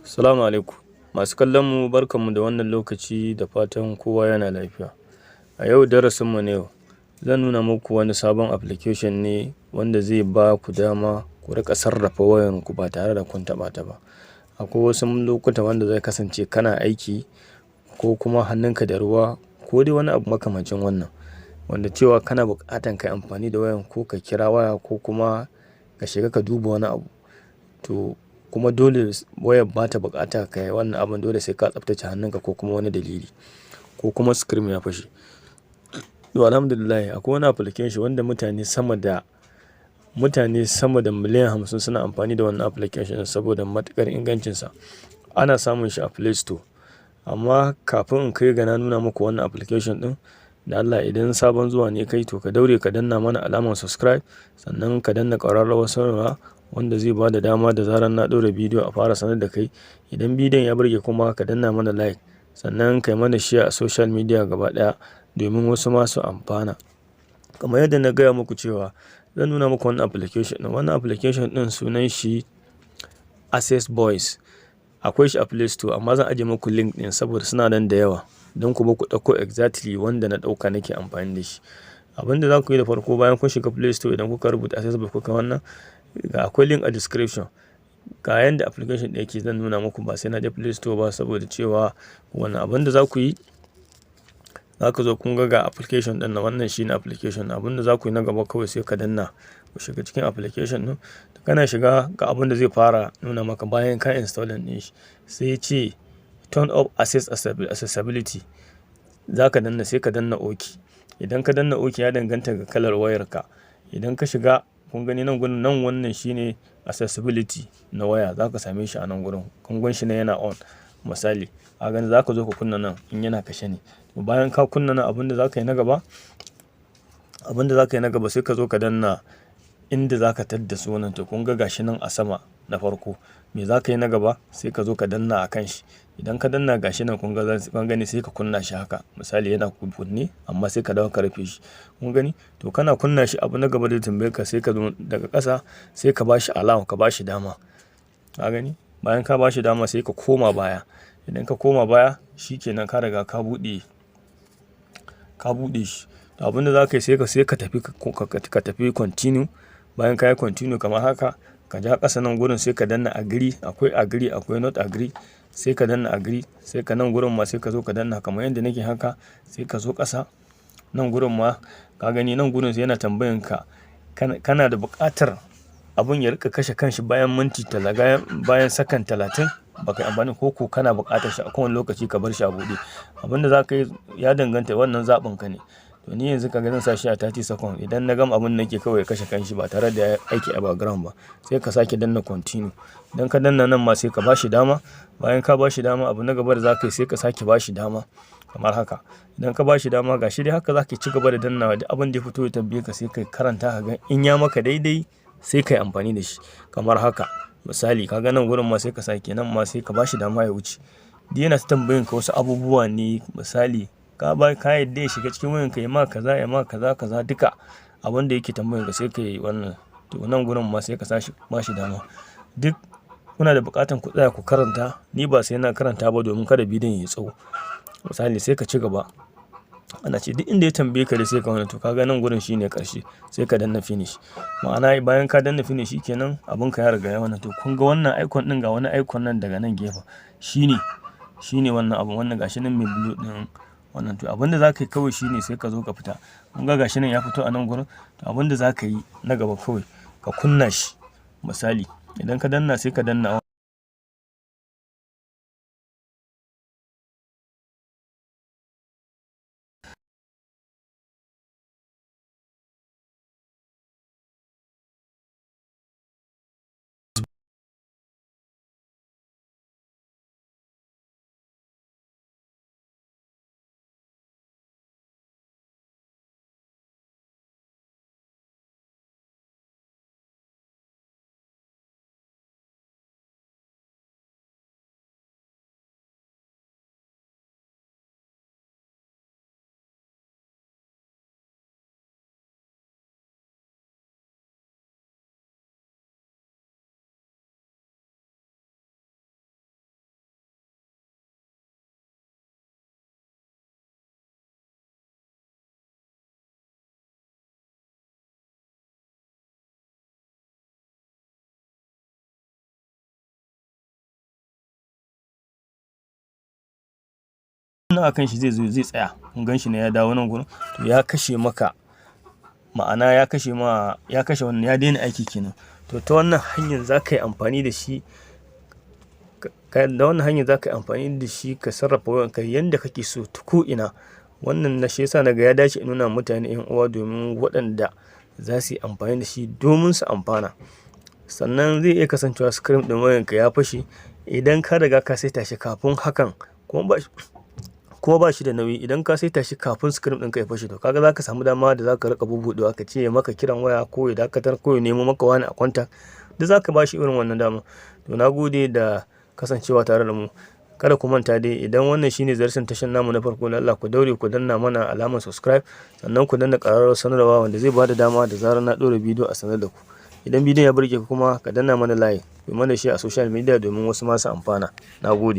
Salamu alaikum masu kallon mu, barkanmu da wannan lokaci, da fatan kowa yana lafiya. A yau darasin mu na yau zan nuna muku wani sabon application ne wanda zai ba ku dama ku riƙa sarrafa wayanku ba tare da kun taɓa ta ba. Akwai wasu lokuta wanda zai kasance kana aiki ko kuma hannunka da ruwa ko dai wani abu makamancin wannan, wanda cewa kana buƙatan kai amfani da wayan ko ka kira waya ko kuma ka shiga ka duba wani abu. To kuma dole wayar ba ta buƙata ka yi wannan abun, dole sai ka tsaftace hannunka ko kuma wani dalili ko kuma screen ya fashe. To alhamdulillahi, akwai wani application wanda mutane sama da miliyan 50 suna amfani da wannan application saboda matuƙar ingancinsa. Ana samun shi a Play Store. Amma kafin in kai ga na nuna muku wannan application ɗin, da Allah idan sabon zuwa ne kai, to ka daure ka danna mana alamar subscribe, sannan ka danna ƙararrawar sanarwa wanda zai ba da dama da zarar na ɗora bidiyo a fara sanar da kai. Idan bidiyon ya burge kuma, ka danna mana like, sannan kai mana share a social media gaba ɗaya domin wasu ma su amfana. Kamar yadda na gaya muku cewa zan nuna muku wannan application ɗin. Wannan application ɗin sunan shi Access Voice. Akwai shi a Play Store, amma zan ajiye muku link ɗin saboda suna nan da yawa, don ku bi ku ɗauko exactly wanda na ɗauka nake amfani da shi. Abin da za ku yi da farko, bayan kun shiga Play Store, idan kuka rubuta Access Voice kuka wannan, ga akwai link a description. Ga yanda application ɗin yake, zan nuna muku ba sai na je Play Store ba, saboda cewa wannan abin da za ku yi, za ka zo kun ga application ɗin nan, wannan shine application. Abin da za ku yi na gaba kawai, sai ka danna ku shiga cikin application ɗin. Kana shiga, ga abin da zai fara nuna maka bayan ka installing ɗin shi. Sai ya ce turn off accessibility. Za ka danna, sai ka danna OK. Idan ka danna OK, ya danganta ga kalar wayarka. Idan ka shiga, kun gani nan gurin nan, wannan shine accessibility na waya, za ka same shi a nan gurin. Kun gan shi nan yana on misali. Ka gani, za ka zo ka kunna nan in yana kashe ne. Bayan ka kunna nan, abin da za ka yi na gaba, sai ka zo ka danna inda za ka tadda sunan. To kun ga gashi nan a sama na farko. Me za ka yi na gaba? Sai ka zo ka danna a kan shi. Idan ka danna, gashi nan, kun ga, kun gani, sai ka kunna shi haka. Misali yana kunne, amma sai ka dawo ka rufe shi. Kun gani? To kana kunna shi, abu na gaba da zai tambaye ka, sai ka zo daga ƙasa, sai ka ba shi allow, ka ba shi dama. Ka gani? Bayan ka ba shi dama, sai ka koma baya. Idan ka koma baya, shi ke nan ka riga ka buɗe shi. To abin da za ka yi, sai ka tafi continue. Bayan ka yi continue kamar haka, ka ja ƙasa nan gurin, sai ka danna agree. Akwai agree, akwai not agree. Sai ka danna agree. Sai ka nan gurin ma sai ka zo ka danna kamar yadda nake haka. Sai ka zo ƙasa nan gurin ma, ka gani nan gurin sai yana tambayan ka, kana da buƙatar abun ya riƙa kashe kanshi bayan minti bayan sakan 30 ba ka yi amfani, ko ko kana buƙatar shi a kowane lokaci ka bar shi a buɗe. Abin da za ka yi ya danganta, wannan zaɓin ka ne. To ni yanzu ka ga zan sa shi a 30 second. Idan na gama abun nake, kawai ya kashe kanshi ba tare da ya aiki a background ba. Sai ka sake danna continue. Idan ka danna nan ma, sai ka ba shi dama. Bayan ka ba shi dama, abu na gaba da za ka yi, sai ka sake ba shi dama kamar haka. Idan ka ba shi dama, ga shi dai haka za ka ci gaba da dannawa, duk abin da ya fito ya tambaye ka, sai ka karanta ka ga in ya maka daidai, sai ka yi amfani da shi kamar haka. Misali, ka ga nan gurin ma sai ka sake, nan ma sai ka ba shi dama ya wuce. Duk yana ta tambayan ka wasu abubuwa ne, misali ka ba ka yadda ya shiga cikin wayanka ya ma kaza, ya ma kaza kaza, duka abin da yake tambayan ka, sai ka yi wannan. To nan gurin ma sai ka sashi ba shi dama. Duk kuna da buƙatan ku tsaya ku karanta, ni ba sai na karanta ba domin kada bidiyon yayi tsawo. Misali, sai ka ci gaba. Ana ce duk inda ya tambaye ka dai, sai ka wannan. To ka ga nan gurin shine ƙarshe, sai ka danna finish. Ma'ana bayan ka danna finish, shi kenan, abun ka ya riga ya wannan. To kun ga wannan icon ɗin, ga wani icon nan daga nan gefen. Shine wannan abun, wannan gashi nan mai blue ɗin wannan. To abin da za ka yi kawai shine sai ka zo ka fita. Kun ga gashi nan ya fito a nan gurin. To abin da za ka yi na gaba kawai, ka kunna shi. Misali, idan ka danna, sai ka danna danna akan shi, zai zo zai tsaya. Kun gan shi ne ya dawo nan gurin. To, ya kashe maka, ma'ana ya kashe ma, ya kashe wannan, ya daina aiki kenan. To, ta wannan hanyar za ka yi amfani da shi, da wannan hanyar za ka yi amfani da shi ka sarrafa wayanka yanda kake so ta ko'ina. Wannan na shi yasa naga ya dace in nuna mutane, 'yan uwa, domin waɗanda za su yi amfani da shi domin su amfana. Sannan zai iya kasancewa screen ɗin wayanka ya fashe. Idan ka riga ka saita shi kafin hakan, kuma ba shi da nauyi, idan ka saita shi kafin screen ɗinka ya fashe, to kaga za ka samu dama da za ka riƙa bubbuɗewa, ka ce ya maka kiran waya, ko ya dakatar, ko ya nemo maka wani a contact. Duk za ka ba shi irin wannan dama. To, na gode da kasancewa tare da mu. Kada ku manta dai, idan wannan shine ziyartar tashar namu na farko, Allah ku daure ku danna mana alamar subscribe, sannan ku danna ƙararrawar sanarwa, wanda zai bada dama da zarar na ɗora bidiyo a sanar da ku. Idan bidiyon ya burge ku kuma, ka danna mana like, ku mana share a social media domin wasu ma su amfana. Na gode.